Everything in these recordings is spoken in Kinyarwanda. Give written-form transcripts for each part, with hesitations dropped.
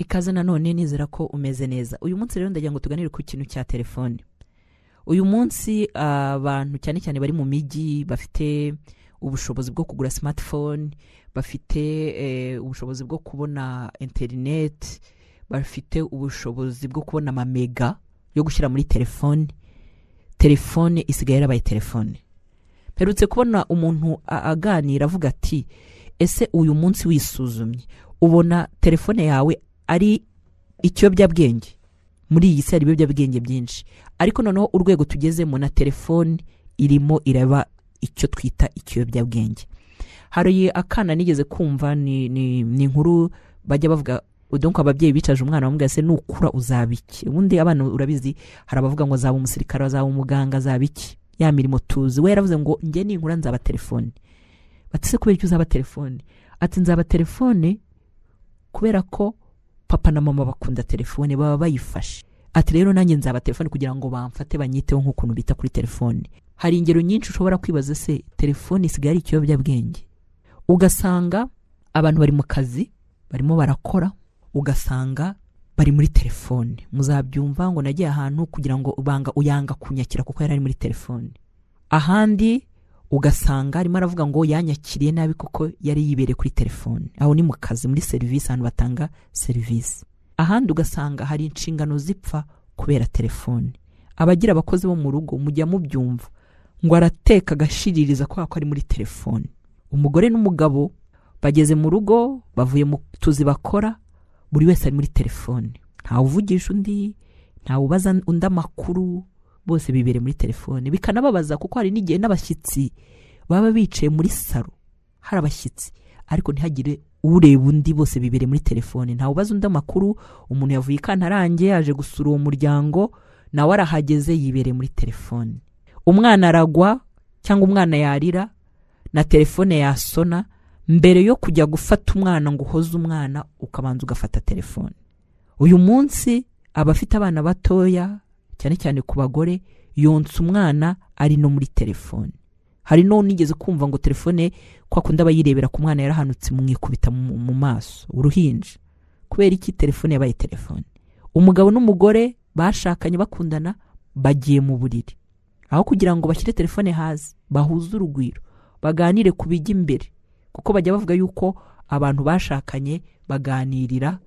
Ikaze nanone, nizera ko umeze neza. Uyu munsi rero ndagira ngo tuganire ku kintu cya telefone. Uyu munsi abantu cyane cyane bari mu mijyi bafite ubushobozi bwo kugura smartphone, bafite ubushobozi bwo kubona interineti, bafite ubushobozi bwo kubona amamega yo gushyira muri telefone. Telefone isigaye yarabaye telefone. Mperutse kubona umuntu aganira avuga ati: "Ese uyu munsi wisuzumye ubona telefone yawe ari ikiyobyabwenge?" Muri iyi si hari ibiyobyabwenge byinshi, ariko noneho urwego tugezemo na telefone irimo iraba icyo twita ikiyobyabwenge. Hari akana nigeze kumva, ni inkuru bajya bavuga, donc ababyeyi bicaje umwana bamubwira: "Se nukura uzaba iki?" Ubundi abana urabizi, hari abavuga ngo azaba umusirikare, azaba umuganga, azaba iki, ya mirimo tuzi. We yaravuze ngo: "Njye ninkura nzaba telefone." Bati: "Se kubera icyo uzaba telefone?" Ati: "Nzaba telefone kubera ko papa na mama bakunda telefone, baba bayifashe." Ati: "Rero nanjye nzaba telefone kugira ngo bamfate, banyiteho nk'ukuntu bita kuri telefone." Hari ingero nyinshi ushobora kwibaza: se telefone isigaye ari ikiyobyabwenge? Ugasanga abantu bari mu kazi, barimo barakora, ugasanga bari muri telefone. Muzabyumva ngo: "Nagiye ahantu kugira ngo banga uyanga kunyakira kuko yari ari muri telefone." Ahandi ugasanga arimo aravuga ngo yanyakiriye nabi kuko yari yibereye kuri telefone. Aho ni mu kazi, muri serivisi, ahantu batanga serivisi. Ahandi ugasanga hari inshingano zipfa kubera telefone. Abagira abakozi bo mu rugo mujya mubyumva ngo arateka agashiririza kubera ko ari muri telefone. Umugore n'umugabo bageze mu rugo, bavuye mu tuzi bakora, buri wese ari muri telefone, ntawe uvugisha undi, ntawe ubaza undi amakuru, bose bibereye muri telefone. Bikanababaza kuko hari n'igihe n'abashyitsi baba bicaye muri salo, hari abashyitsi, ariko ntihagire ureba undi, bose bibereye muri telefone, ntawe ubaza undi amakuru. Umuntu yavuye i Kantarange yaje gusura uwo muryango, nawe arahageze, yibereye muri telefone. Umwana aragwa cyangwa umwana yarira na telefone yasona, mbere yo kujya gufata umwana ngo uhoze umwana, ukabanza ugafata telefone. Uyu munsi abafite abana batoya, cyane cyane ku bagore, yonsa umwana ari no muri telefone. Hari no nigeze kumva ngo telefone kwa kundi aba yirebera ku mwana, yarahanutse mwikubita mu maso uruhinja. Kubera iki? Telefone yabaye telefone. Umugabo n'umugore bashakanye bakundana, bagiye mu buriri, aho kugira ngo bashyire telefone hasi bahuze urugwiro, baganire ku bijya imbere, kuko bajya bavuga yuko abantu bashakanye baganirira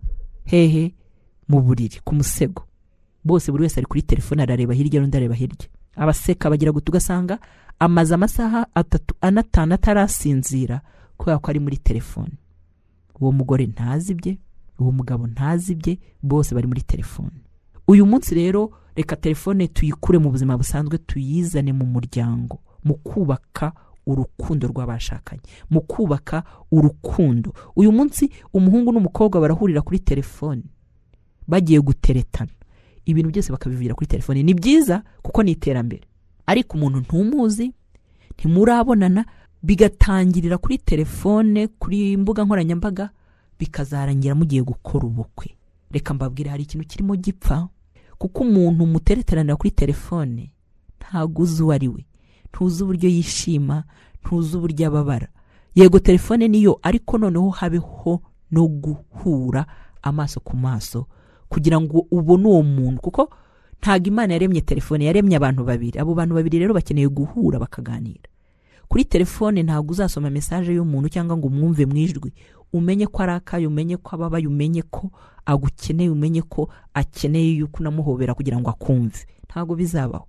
hehe? Mu buriri, ku musego. Bose, buri wese ari kuri telefone, arareba hirya n'undi areba hirya, abaseka bagira guta, ugasanga amaze amasaha 3, 4, 5 atarasinzira kubera ko ari muri telefone. Uwo mugore ntazi ibye, uwo mugabo ntazi ibye, bose bari muri telefone. Uyu munsi rero reka telefone tuyikure mu buzima busanzwe, tuyizane mu muryango, mu kubaka urukundo rw'abashakanye, mu kubaka urukundo. Uyu munsi umuhungu n'umukobwa barahurira kuri telefone bagiye guteretana, ibintu byose bakabivugira kuri telefone. Ni byiza kuko ni iterambere, ariko umuntu ntumuzi, ntimurabonana, bigatangirira kuri telefone, kuri mbuga nkoranyambaga, bikazarangira mugiye gukora ubukwe. Reka mbabwire, hari ikintu kirimo gipfa, kuko umuntu mutereteranira kuri telefone ntabwo uzi uwo ari we, ntuzi uburyo yishima, ntuzi uburyo ababara. Yego, telefone niyo, ariko noneho habeho no guhura amaso ku maso kugira ngo ubone uwo muntu, kuko ntabwo Imana yaremye telefone, yaremye abantu babiri. Abo bantu babiri rero bakeneye guhura bakaganira. Kuri telefone ntabwo uzasoma message y'umuntu cyangwa ngo umwumve mu ijwi umenye ko arakaye, umenye ko ababaye, umenye ko agukeneye, umenye ko akeneye yuko unamuhobera kugira ngo akumve. Ntabwo bizabaho,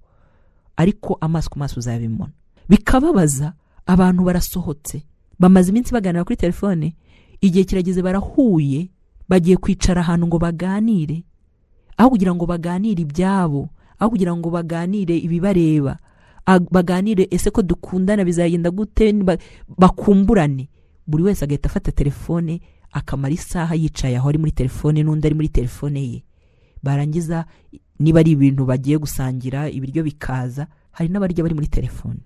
ariko amaso ku maso uzabimona. Bikababaza, abantu barasohotse, bamaze iminsi baganira kuri telefone, igihe kirageze barahuye, bagiye kwicara ahantu ngo baganire. Aho kugira ngo baganire ibyabo, aho kugira ngo baganire ibibareba, baganire ese ko dukundana bizagenda gute, bakumburane, buri wese agahita afata telefone akamara isaha yicaye aho ari muri telefone, n'undi ari muri telefone ye. Barangiza, niba ari ibintu bagiye gusangira, ibiryo bikaza, hari n'abarya bari muri telefone,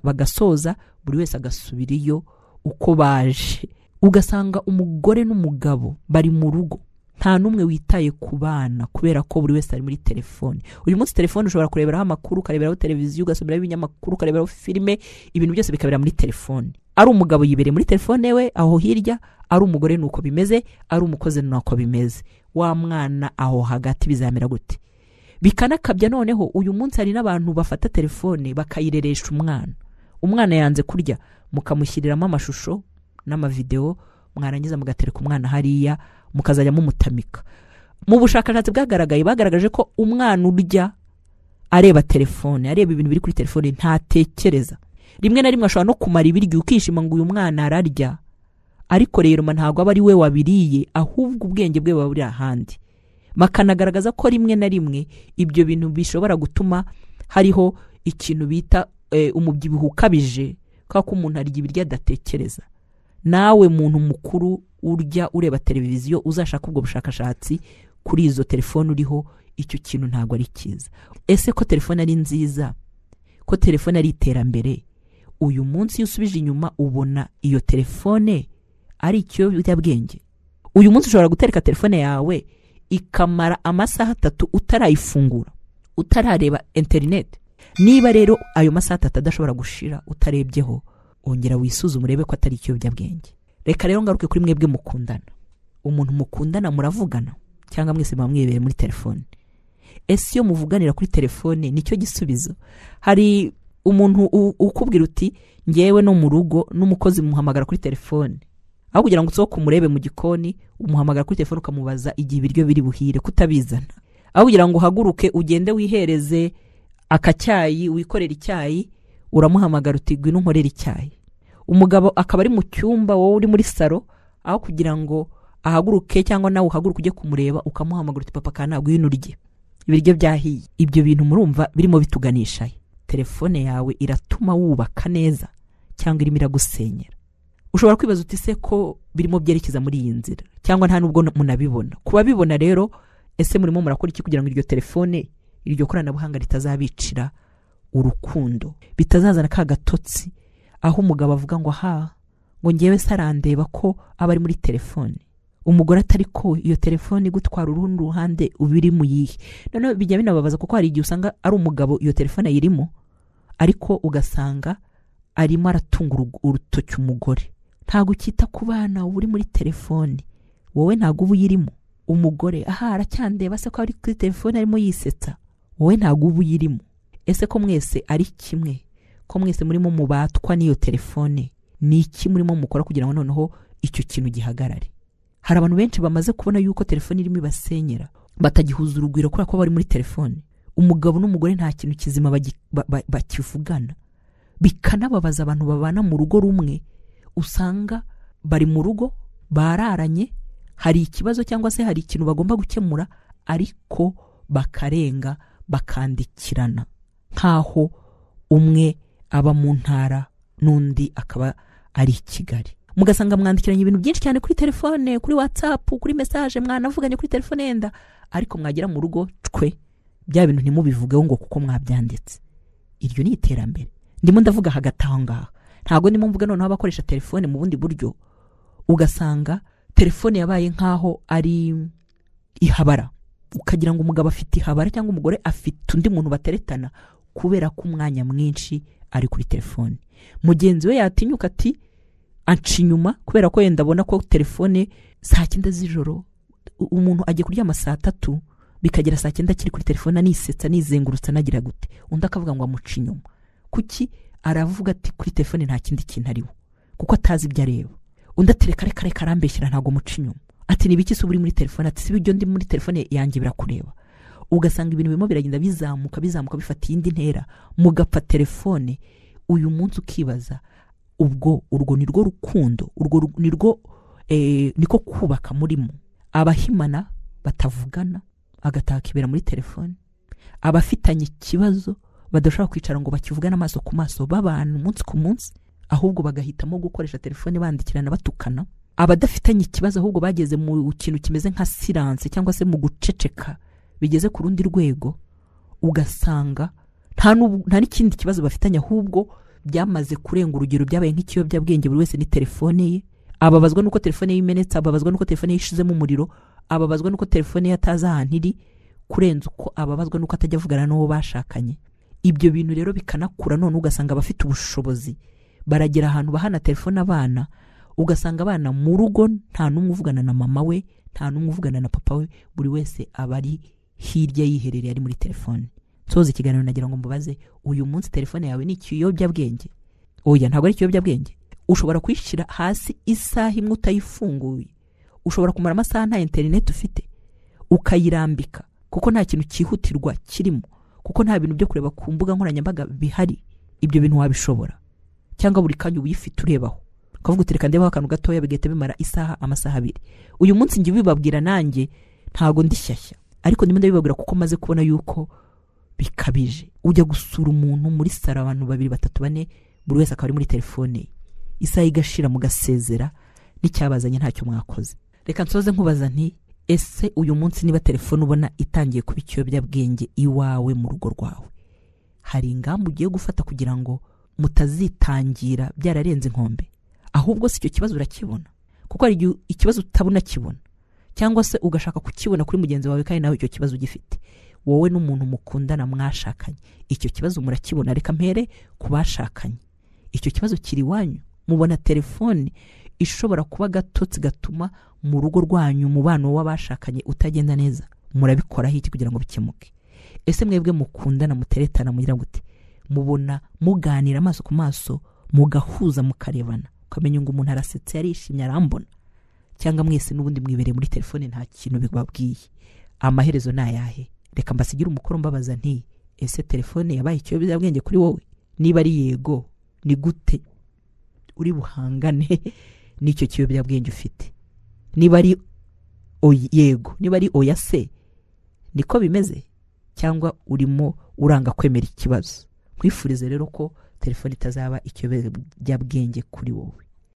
bagasoza, buri wese agasubira iyo uko baje. Ugasanga umugore n'umugabo bari mu rugo, nta n'umwe witaye ku bana kubera ko buri wese ari muri telefone. Uyu munsi telefone ushobora kureberaho amakuru, ukareberaho televiziyo, ugasomeraho ibinyamakuru, ukareberaho filime, ibintu byose bikabera muri telefone. Ari umugabo yibereye muri telefone we aho hirya, ari umugore nuko bimeze, ari umukozi nuko bimeze. Wa mwana aho hagati bizamera gute? Bikanakabya. Noneho uyu munsi hari n'abantu bafata telefone bakayireresha umwana. Umwana yanze kurya, mukamushyiriramo amashusho n'amavidewo, mwarangiza mugatereka umwana hariya, mukazajya mumutamika. Mu bushakashatsi bwagaragaye, bagaragaje ko umwana urya areba telefone, areba ibintu biri kuri telefone, ntatekereza. Rimwe na rimwe ashobora no kumara ibiryo, ukishima ngo uyu mwana ararya, ariko rero ntabwo aba ari we wabiriye, ahubwo ubwenge bwe buba buri ahandi. Bakanagaragaza ko rimwe na rimwe ibyo bintu bishobora gutuma hariho ikintu bita umubyibuho ukabije, kubera ko umuntu arya ibiryo adatekereza. Nawe muntu mukuru urya ureba televiziyo, uzashaka ubwo bushakashatsi kuri izo telefone uriho, icyo kintu ntabwo ari cyiza. Ese ko telefone ari nziza, ko telefone ari iterambere, uyu munsi iyo usubije inyuma ubona iyo telefone ari ikiyobyabwenge? Uyu munsi ushobora gutereka telefone yawe ikamara amasaha 3 utarayifungura, utarareba interineti. Niba rero ayo masaha 3 adashobora gushira utarebyeho, ongera wisuzume urebe ko atari ikiyobyabwenge. Reka rero ngaruke kuri mwebwe mukundana. Umuntu mukundana muravugana cyangwa mwese muba mwibereye muri telefone? Ese iyo muvuganira kuri telefone nicyo gisubizo? Hari umuntu ukubwira uti ngewe no mu rugo n'umukozi muhamagara kuri telefone, aho kugira ngo usohoke umurebe mu gikoni, umuhamagara kuri telefone ukamubaza igihe ibiryo biri buhire kutabizana. Aho kugira ngo uhaguruke ugende wihereze akacyayi, wikorere icyayi, uramuhamagara uti ngwino unkorere icyayi. Umugabo akaba ari mu cyumba, wowe uri muri salo, aho kugira ngo ahaguruke cyangwa nawe uhaguruke ujye kumureba, ukamuhamagara uti papa kana ngwino urye, ibiryo byahiye. Ibyo bintu murumva birimo bituganisha. Telefone yawe iratuma wubaka neza cyangwa irimo iragusenyera? Ushobora kwibaza uti se ko birimo byerekeza muri iyi nzira, cyangwa nta nubwo munabibona. Kubabibona rero, ese murimo murakora iki kugira ngo iryo telefone, iryo koranabuhanga ritazabicira urukundo, bitazazana ka gatotsi aho umugabo avuga ngo ha, ngo ngewe sarandeba ko aba ari muri telefone, umugore atari ko iyo telefone igutwara urundi ruhande ubiri mu yihe. Noneho bijya binababaza, kuko hari igihe usanga ari umugabo iyo telefone ayirimo, ariko ugasanga arimo aratunga urutoki umugore. Ntabwo ukita ku bana uri muri telefone, wowe ntabwo uba uyirimo. Umugore aha aracyandeba se ko ari kuri telefone arimo yisetsa, wowe ntabwo uba uyirimo. Ese ko mwese ari kimwe, ko mwese murimo mubatwa n'iyo telefone, ni iki murimo mukora kugira ngo noneho icyo kintu gihagarare? Hari abantu benshi bamaze kubona yuko telefone irimo ibasenyera, batagihuza urugwiro kubera ko bari muri telefone. Umugabo n'umugore nta kintu kizima bakivugana, bikanababaza abantu babana mu rugo rumwe. Usanga bari mu rugo bararanye, hari ikibazo cyangwa se hari ikintu bagomba gukemura, ariko bakarenga bakandikirana nkaho umwe aba mu ntara n'undi akaba ari i Kigali. Mugasanga mwandikiranye ibintu byinshi cyane kuri telefone, kuri WhatsApp, kuri message, mwanavuganye kuri telefone yenda, ariko mwagera mu rugo twe bya bintu ntimubivugeho ngo kuko mwabyanditse. Iryo ni iterambere ndimo ndavuga hagati aho ngaho. Ntabwo ndimo mvuga noneho abakoresha telefone mu bundi buryo, ugasanga telefone yabaye nkaho ari ihabara, ukagira ngo umugabo afite ihabara cyangwa umugore afite undi muntu bateretana, kubera ko umwanya mwinshi ari kuri telefone. Mugenzi we yatinyuka ati anca inyuma, kubera ko yenda abona ko telefone saa 9 z'ijoro, umuntu agiye kuryama saa 3, bikagera saa 9 akiri kuri telefone anisetsa anizengurutsa anagira gute, undi akavuga ngo amuca inyuma. Kuki? Aravuga ati kuri telefone nta kindi kintu ariho, kuko atazi ibyo areba. Undi ati reka reka reka arambeshyira ntabwo muca inyuma. Ati ni biki se uri muri telefone? Ati si ibyo ndi muri telefone yanjye birakureba. Ugasanga ibintu birimo biragenda bizamuka bizamuka bifata iyindi ntera, mugapfa telefone. Uyu munsi ukibaza ubwo urwo ni rwo rukundo, urwo ni rwo niko kubaka murimo. Abahimana batavugana agataka ibera muri telefone, abafitanye ikibazo badashobora kwicara ngo bakivugane amaso ku maso babana umunsi ku munsi, ahubwo bagahitamo gukoresha telefone bandikirana batukana. Abadafitanye ikibazo ahubwo bageze mu kintu kimeze nka silence cyangwa se mu guceceka bigeze ku rundi rwego, ugasanga nta n'ikindi kibazo bafitanye, ahubwo byamaze kurenga urugero, byabaye nk'ikiyobyabwenge. Buri wese ni telefone ye, ababazwa nuko telefone ye imenetse, ababazwa nuko telefone ye ishizemo umuriro, ababazwa nuko telefone ye atazi ahantu iri, kurenza uko ababazwa nuko atajya avugana n'uwo bashakanye. Ibyo bintu rero bikanakura, none ugasanga abafite ubushobozi Baragera ahantu bahana telefone abana, ugasanga abana mu rugo nta n'umwe uvugana na mama we, nta n'umwe uvugana na papa we, buri wese aba ari hirya yiherereye ari muri telefone. Nsoza ikiganiro nagira ngo mbabaze, uyu munsi telefone yawe ni ikiyobyabwenge? Oya, ntabwo ari ikiyobyabwenge. Ushobora kuyishyira hasi isaha imwe utayifunguye, ushobora kumara amasaha nta interineti ufite, ukayirambika kuko nta kintu cyihutirwa kirimo, kuko nta bintu byo kureba ku mbuga nkoranyambaga bihari. Ibyo bintu wabishobora, cyangwa buri kanya uyifite urebaho ukavuga uti reka ndebaho akantu gatoya, bigahita bimara isaha, amasaha abiri. Uyu munsi njye ubibabwira nanjye ntago ndi shyashya, ariko ndimo ndabibabwira kuko maze kubona yuko bikabije. Ujya gusura umuntu muri saro, abantu babiri, batatu, bane, buri wese akaba ari muri telefone ye, isaha igashira mugasezera n'icyabazanye ntacyo mwakoze. Reka nsoze nkubaza nti ese uyu munsi niba telefone ubona itangiye kuba ikiyobyabwenge iwawe mu rugo rwawe, hari ingamba ugiye gufata kugira ngo mutazitangira byararenze inkombe? Ahubwo si icyo kibazo urakibona, kuko hari igihe ikibazo utabona kibona, cyangwa se ugashaka kukibona kuri mugenzi wawe kandi nawe icyo kibazo ugifite. Wowe n'umuntu mukundana mwashakanye, icyo kibazo murakibona. Reka mpere ku bashakanye, icyo kibazo kiri iwanyu. Mubona telefone ishobora kuba agatotsi gatuma mu rugo rwanyu umubano w'abashakanye utagenda neza? Murabikoraho iki kugira ngo bikemuke? Ese mwebwe mukundana, muteretana, mugira gute? Mubona muganira amaso ku maso, mugahuza, mukarebana, ukamenya ngo umuntu arasetse, yarishimye, arambona, cyangwa mwese n'ubundi mwibereye muri telefone nta kintu bibabwiye? Amaherezo ni ayahe? Reka mbasigire umukoro mbabaza nti ese telefone yabaye ikiyobyabwenge kuri wowe? Niba ari yego, ni gute uri buhangane n'icyo kiyobyabwenge ufite? Niba ari yego, niba ari oya se niko bimeze, cyangwa urimo uranga kwemera ikibazo? Nkwifurize rero ko telefone itazaba ikiyobyabwenge kuri wowe.